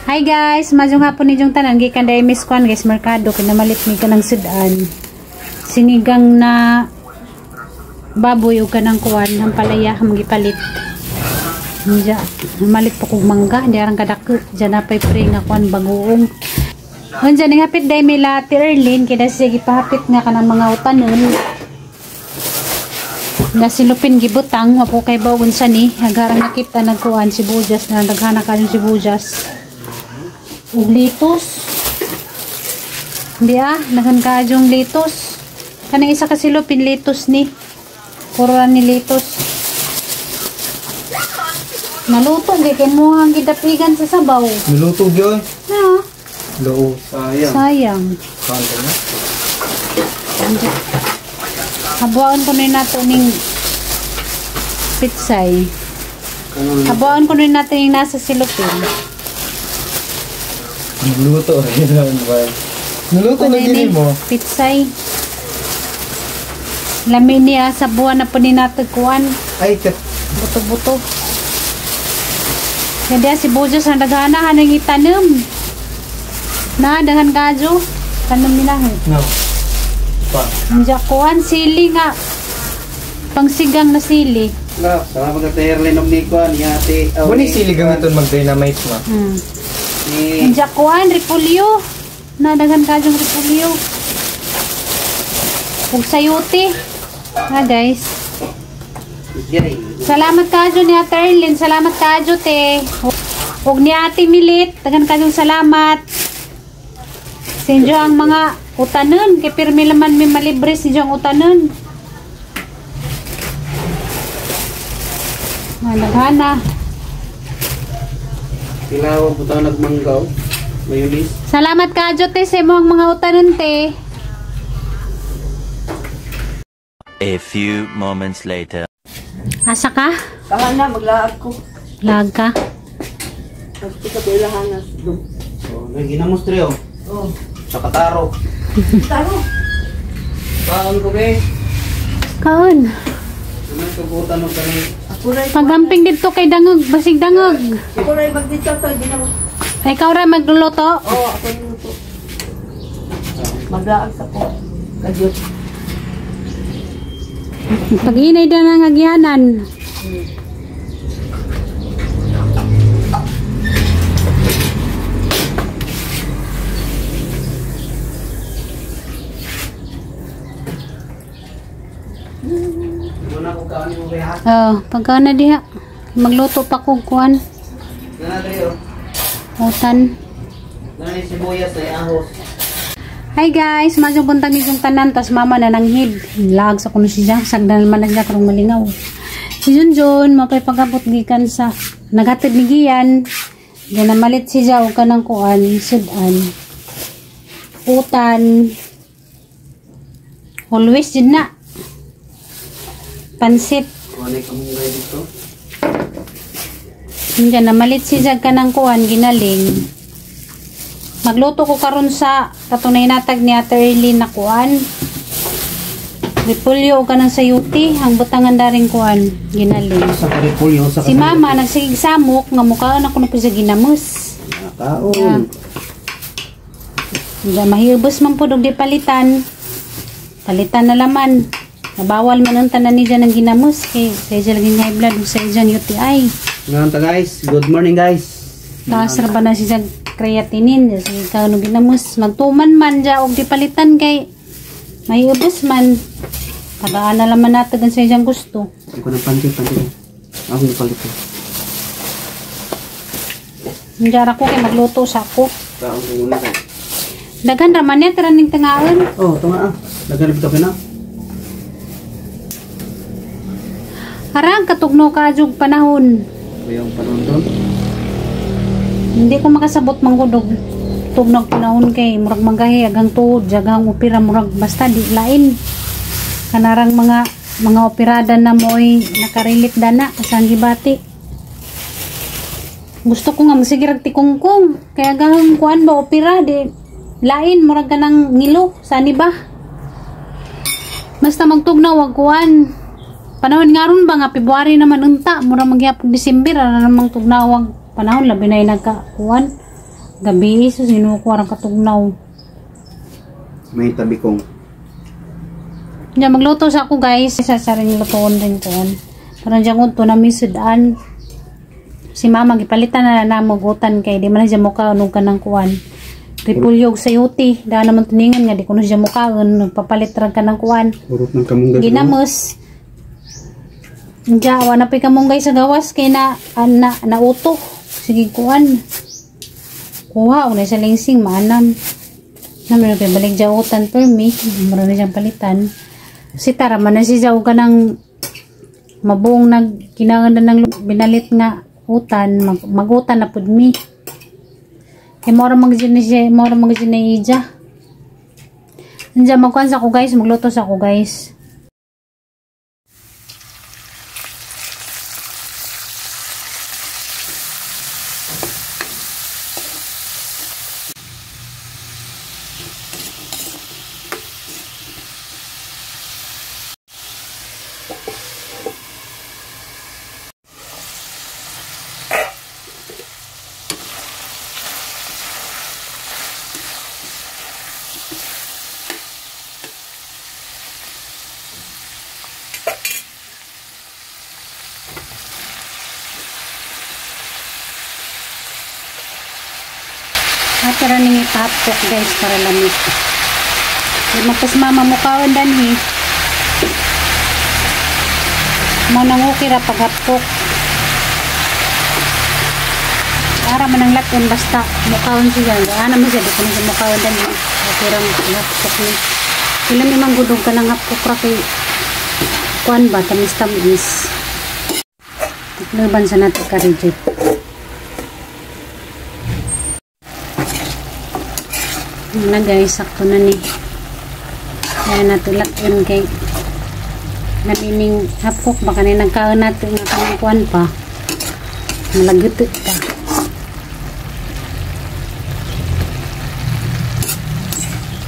Hi guys, maayong hapon ninyong tanan gikan dai Miss Kwan guys merkado kinamalit mi kanang sudan. Sinigang na baboy ug kanang kuan ampalaya magipalit. Unja, namalit pa kog mangga, di arang kadako. Diyan na pay pre nga kuan bagoong. Unja ning hapit dai mi la Ate Erlyn kay siya gipahapit nga kanang mga utanon. Na silupin gibutang wa po kay bawon unsa ni, agarang nakita nagkuan sibuyas na daghana kayong sibuyas. Ug litos. Hindi ah, daghan kaayong litos. Kanang isa ka silupin litos ni. Puro ra ni litos. Naluto gyud kay mo ang gidapigan sa sabaw. Niluto gyud. Na. Loo, sayang. Sayang. Kanta na. Habuan ko na nato ning pitsay. Habuan ko na natin yung nasa silupin. Niluto rin lang ba? Niluto na gini mo. Pitsay. Lami niya sa buwan na po ni nato kuan. Ay, kat buto-buto. Kaya si Bojo sa daghana hanang itanom. Na daghan kadyo. Tanom nila. No. Pa. Unja kuan sili nga. Pangsigang na sili. Na, salamat ka Erlyn og ni kuan ni ate. Wala sili gamiton mag-dynamite ma. Ni Unja kuan repolyo. Na daghan kadyong repolyo. Ug sayote. Ha guys. Salamat kadyo ni Ate Erlyn, salamat kadyo te. Ug ni Ate Milit, daghan kadyong salamat. Sa inyo ang mga utanon, kay pirmi laman may malibre sa inyo ang utanon. Malaghana. Tilaw butaw nagmanggaw. Mayulis. Salamat kadyo te sa imong mga utanon te. A few moments later. Asa ka? Kahana, maglaag ko. Laag ka? Nagpika ko ilahanas. Oh, ginamos trio. Oh. Sa kataro. Taro. Kaon ko be. Kaon. Ano tugutan og kani? Pagamping dito kay dangog, basig dangog. Ako ray magdito to, ginamos. Ikaw ra magluluto? Oo, ako luto. Maglaag sa ko. Kadyot. Pag-inay na ng agyanan. Oh, pagka na diha. Magluto pa ko kuan. Utan. Hi guys, masyong buntag ni tanan tas mama na nanghid. Lag sa kuno siya, sagdan man na siya karong malingaw. Si Junjun mapay pagabot gikan sa naghatid ni Gian. Diyan namalit siya og kanang kuan, sudan. Utan. Always jud na. Pansit. Diyan namalit siya kanang kuan ginaling. Magluto ko karon sa katunay natag ni Ate Erlyn na kuan. Repolyo o kanang sayuti, ang butangan daring kuan ginaling. Sa repolyo sa si mama nagsigig samok nga mukhaan ako na po sa ginamos. Kaon. Yeah. Mahibos man po og di palitan. Palitan na laman. Nabawal man ang tanan niya ng ginamos kay sa iya lagi high blood ug sa iya UTI. Ngayon ta guys, good morning guys. Taas ra ba na siya creatinine sige ka no ginamos magtuman man ja og di palitan kay mahibos man. Tagaan na laman natin sa iyang gusto. Ako ng panty. Ako ng palit. Njara ko kay magluto sa ako. Kaon ko muna kay. Daghan ra man niya tara ning tangaon. Oh, tunga ah. Daghan bitaw kina. Arang katugno ka jug panahon. Kuyong panahon doon. Hindi ko makasabot manggudog tugnog panahon kay murag manggahi agang tuod jagang opera murag basta di lain. Kanarang mga operada na mo'y nakarilit dana sa gibati. Gusto ko nga masigirag tikungkong kaya gahang kuan ba opera di lain murag kanang ngilo sani ba. Basta magtugnaw wag kuan. Panahon nga ron ba nga February naman unta murag magyapon December ara namang tugnawag panahon labi na nagkakuan. Gabi sus Ginoo ko arang katugnaw. May tabi kong. Diyan magluto sa ako guys. Sa saring lutoon rin koon. Parang diyan unto na mi sudan. Si mama gipalitan na namugutan kay di man na siya mukhaon og kanang kuan. Repulyo og sayuti. Daan naman tuningan nga di kuno siya mukhaon nagpapalit ra kanang kuan. Urot ng kamunggay. Ginamos. Diya, wala pa kamunggay sa gawas kay na nauto. Sige kuan. Kuha og na sa lingsing maanam. Naman kay balik jautan per me, mura na siyang palitan. Si Tara man na si Jaw ka ng mabuong nag kinangan na ng binalit nga utan, magutan na pud mi. Kay mora magyud ni siya, mora magyud ni Ija. Andiyan magkuan sa ko guys, magluto sa ko guys. Tara ning ipapok guys para lamig. Di mapas mama mukaon danhi. Mo nang okay ra paghapok. Para man ang laton basta mukaon siya. Ana man siya di ko na mukaon danhi. Okay ra hapok ni. Kila mi manggudog ka nang hapok ra kay kuan ba tamis-tamis. Tikluban sa nato ka reject. Na guys, sakto na ni. Kaya natulak yun kay namining hapok baka ni nagkaon natin nga kanang kuan pa. Malagutot pa.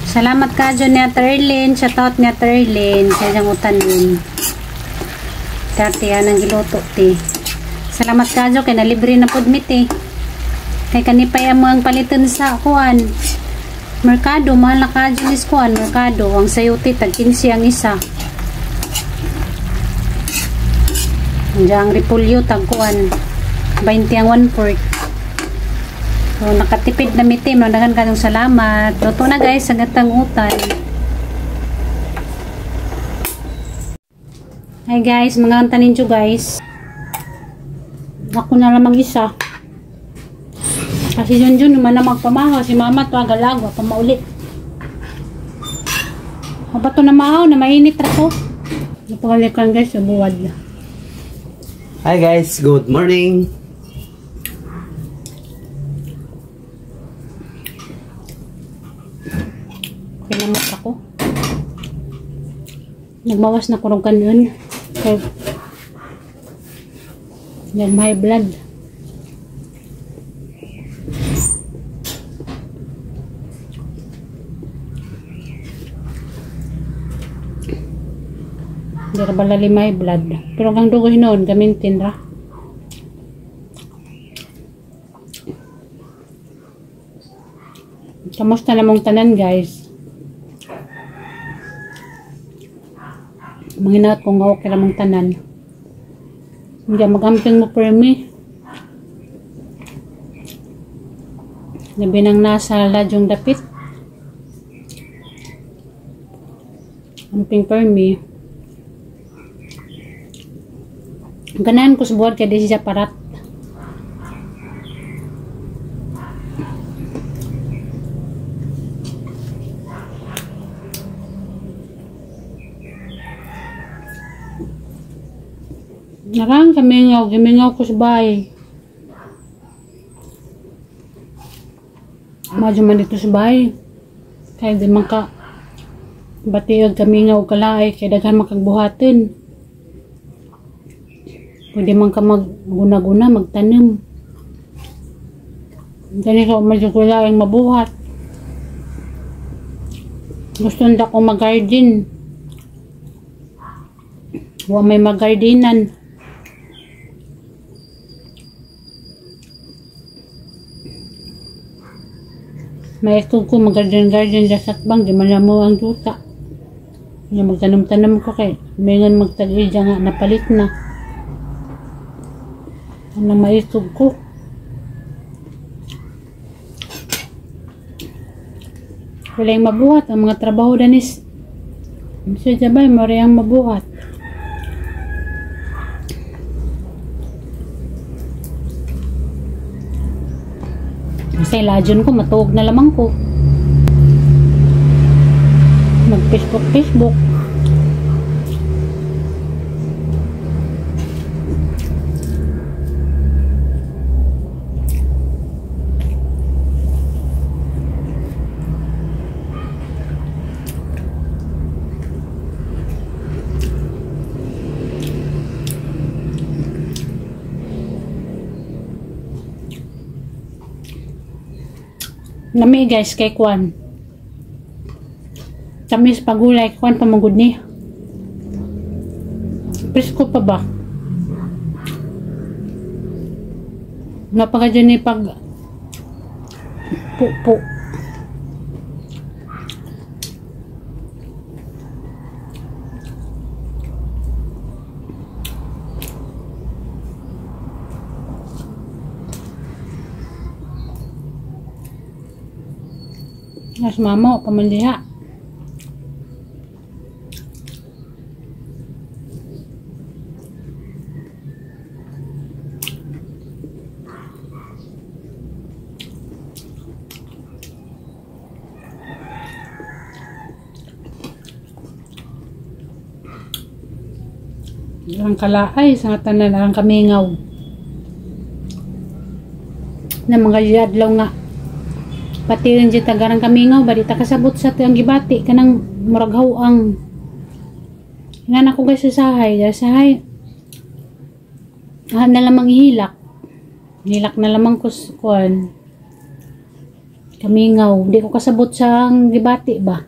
Salamat ka dyan ni Ate Erlyn. Shout out ni Ate Erlyn. Sa iyang utan yun. Dati yan ang giluto ti. Salamat ka dyan kay nalibre na pud mi ti. Kay kanipay mo ang palitan sa kuan. Merkado, mahal na ka dyan is kuan, merkado. Ang sayuti, tag 15 ang isa. Diyan ang repolyo, tag kuan, 20 ang 1/4. So, nakatipid na mitim. Nagdagan ka ng salamat. Luto na guys, ang gatang utan. Hi guys, mga antanin nyo guys. Ako na lamang isa. Kasi yun yun, naman na magpamahaw. Si mama to agalagwa, pamauli. Aba to na mahaw, na mainit ra to. Napakalikan guys, buwad na. Hi guys, good morning. Kinamot ako. Nagbawas na kurong kanun. Kay nag-high blood. Hindi ra balali may blood. Pero kang dugo hinoon, gamitin ra. Kamusta namong tanan guys? Manginat kung okay ramong tanan. Hindi magamping mo permi. Labi nang nasa ladyong dapit. Amping permi. Ganahan ko sa buhat kaya di siya parat. Narang kamingaw, gimingaw ko sa bahay. Madyo man dito sa bahay. Kaya di man ka batiog kamingaw kalaay, kaya daghan makagbuhatin. Pwede man ka magguna-guna, magtanim. Dali ka medyo kulaing mabuhat. Gusto nda ko mag-garden. Wa may mag-gardenan. Maitog ko mag-garden-garden sa sakbang, di man mo ang duta. Nga magtanom-tanom ko kay mingon magtag-ija nga napalit na. Ano maitog ko? Wala yung mabuhat ang mga trabaho danis. Sa jabay mo ang mabuhat. Kasi lajon ko, matuog na lamang ko. Mag-Facebook, Facebook. Nami guys kay kwan. Tamis pagulay kwan pamugod ni. Presko pa ba? Napaka dyan ni pag pupo. Nas mama pamandiha. Ang kalaay sa tanan ang kamingaw. Na mga adlaw nga pati rin dyan tagarang kamingaw ba di ta kasabot sa ang gibati kanang murag hawang. Ingana ko guys sa sahay, sahay na lamang ihilak. Hilak na lamang ko kuan kamingaw. Di ko kasabot sa ang gibati ba.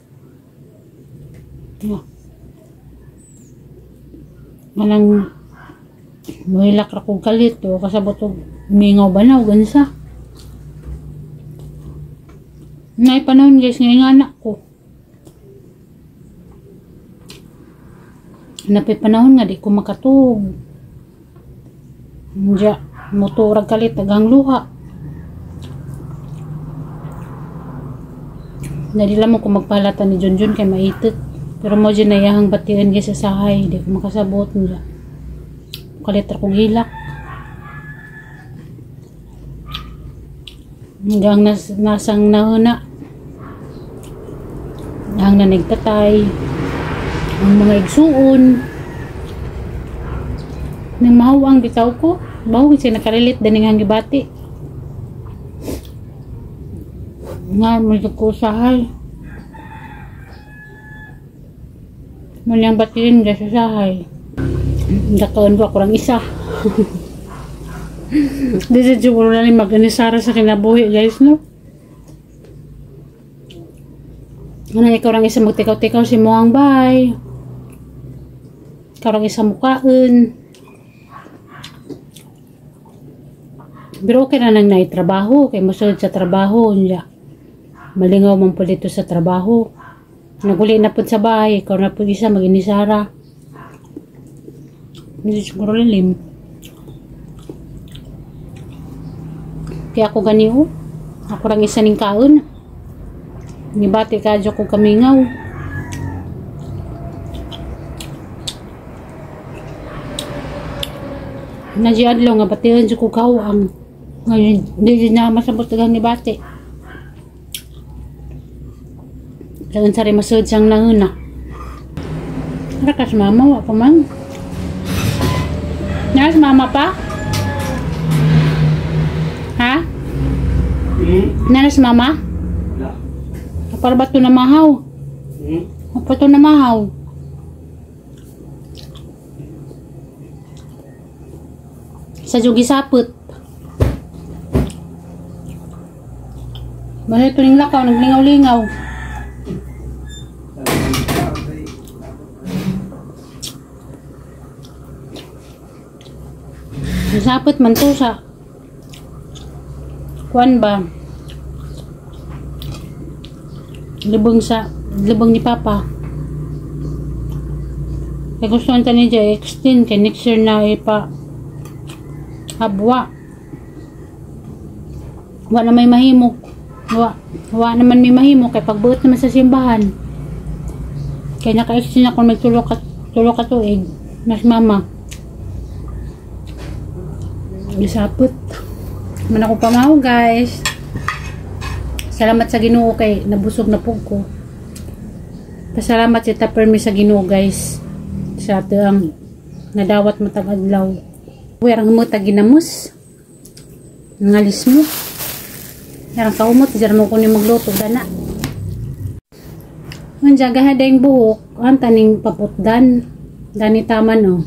Malang muhilak ra kog kalit o kasabot og mingaw ba na og unsa. Nay panahon guys nga anak ko. Napay panahon nga di ko makatug. Diya motorag kalit agang luha. Nadila mo ko magpalata ni Junjun kay maitit. Pero mo dyan nayahang batian guys sa sahay. Di ko makasabot niya. Kalit ra kong hilak. Hanggang nasang nahuna. Ang nanigtatay. Ang mga igsuon. Nang mahuang bitaw ko. Bawo kasi nakarilit daning ang gibati. Nga mo ko sahay. Munyang batiin dyan sa sahay. Dakaon ko ako lang isa. Di sa siguro na rin mag-anisara sa kinabuhi guys, no? Ano, ikaw lang isa magtikaw-tikaw si Muang bay. Ikaw lang isa mukaon. Pero okay na nang naitrabaho. Kay masunod sa trabaho. Niya. Malingaw man po dito sa trabaho. Naguli na po sa bahay, ikaw na po isa mag-inisara. Hindi siguro lilim. Kaya ako ganiho. Ako lang isa ning kaon. Nibati kadyo ko kamingaw. Najiadlaw nga batihan ko kawang. Ngayon, hindi na masabot tagang nibati. Lagan sa rimasod siyang nanguna. Rakas mama, wa pa man. Nas mama pa? Ha? Nanas mama? Wala. Para ba ito na mahaw? Apa ito na mahaw? Sa jugi sapot. Basta ito ning lakaw, naglingaw-lingaw. Sapot man to sa kuan ba? Libong sa libong ni Papa. Kaya gusto nta ni Jay extend kay next year na ipa habwa. Wa na may mahimok. Wa naman may mahimok kay pagbuot naman sa simbahan. Kaya naka-extend ako may tulo ka tuig. Mas mama. Isapot. Man ako pamaho guys. Salamat sa Ginoo kay nabusog na pug ko. Pasalamat si Tapermi sa Ginoo guys. Sa ato ang nadawat matag adlaw. Werang mo tag ginamos. Ngalis mo. Yarang kaumot diyan mo kunin magluto dana. Unja gahada yung buhok, ang taning paputdan. Dani taman oh.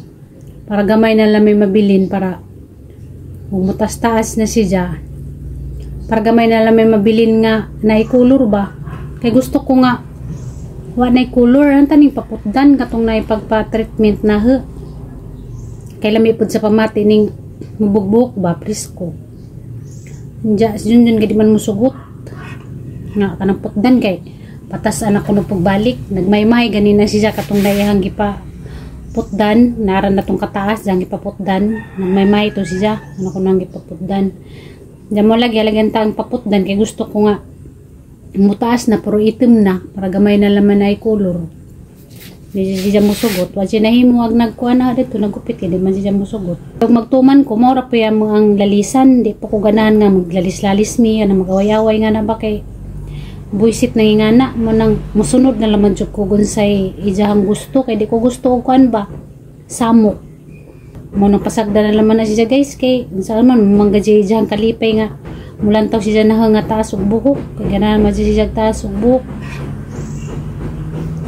Para gamay na lang may mabilin para mutas-taas na siya. Para gamay na lang may mabilin nga naikulor ba. Kay gusto ko nga wa nay color ang taning paputdan katong naipagpa-treatment na he. Kay lami pud sa pamati ning mubugbuk ba presko. Unja jun jun gid man musugot. Nga kanang putdan kay patas anak ko no pagbalik nagmaymay ganina siya katong dayahang gipa putdan naran na tong kataas diyang gipaputdan nagmaymay to siya ano ko nang gipaputdan diyan mo lagi alagyan taang paputdan kay gusto ko nga mutaas na pero itim na para gamay na laman ay color di siya musugot wa siya nahimo ag nagkuan na dito nagupit kay di man siya musugot pag magtuman ko mao ra pa ang lalisan di pa ko ganahan nga maglalis-lalis mi ana magaway-away nga na ba kay buisit na ingana mo nang musunod na laman jud ko gunsay ijahang gusto kay di ko gusto og kuan ba samok mo nang pasagda na laman na siya guys kay unsa man mangga jud ijahang kalipay nga mulantaw siya na nga taas og buhok kay ganahan man siya taas og buhok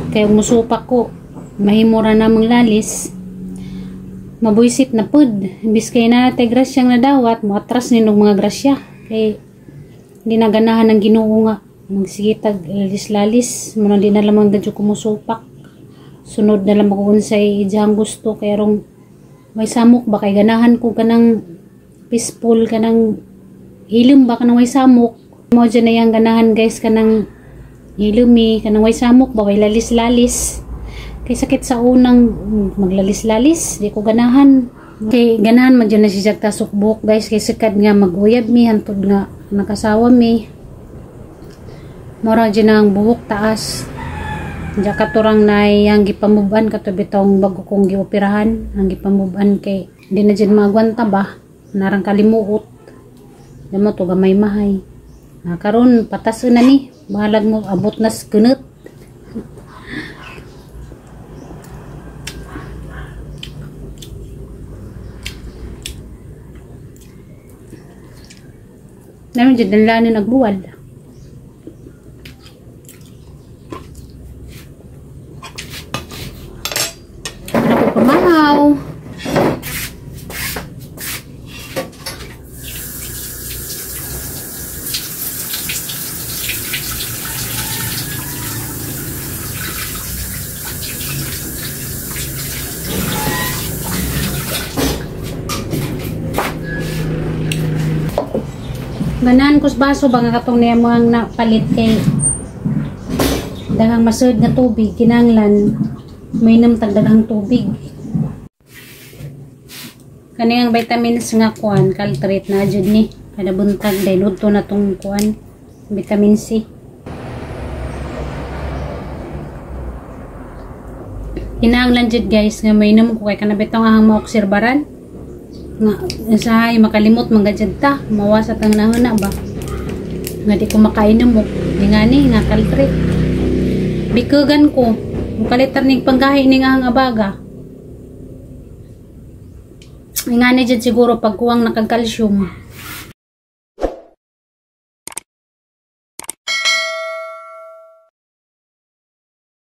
kay musupak ko mahimo ra namang lalis mabuisit na pud imbis kay na tay grasyang nadawat moatras ni og mga grasya kay di na ganahan ang Ginoo nga magsigitag lalis-lalis mo di na lamang gadyo kumusupak sunod na lamang kung unsay ijahang gusto kay rong may samok ba kay ganahan ko kanang peaceful kanang hilom ba kanang way samok mo dyan na yang ganahan guys kanang hilomi kanang way samok ba way lalis-lalis kay sakit sa unang maglalis-lalis di ko ganahan kay ganahan man dyan na siya tasok buhok guys kay sikad nga maguyab mi hantod nga nakasawa mi mora dyan ang buhok taas. Diya katurang na ang gipamuban kato bitong bago kong gioperahan ang gipamuban kay di na dyan magwanta ba narang kalimuot diyan mo to gamay mahay na karon patas na ni bahalag mo abot na skunot. Naman dyan nila nagbuwal. Pamahaw. Ganahan ko sa baso ba nga katong niya mo ang napalit kay daghang masud nga tubig kinanglan mainom tag daghang tubig. Kani ang vitamins nga kuan Caltrate na jud ni kada buntag dahil udto na tong kuan vitamin C. Kinahanglan jud guys nga mainom ko kay kana bitong ang maokserbaran nga usahay makalimot man gajud ta mawasa tang nahuna ba nga di ko makainom og dingani nga Caltrate. Bikugan ko mukalitar ning panggahi ning ang abaga. Ingani jud siguro pagkuwang nakag-calcium.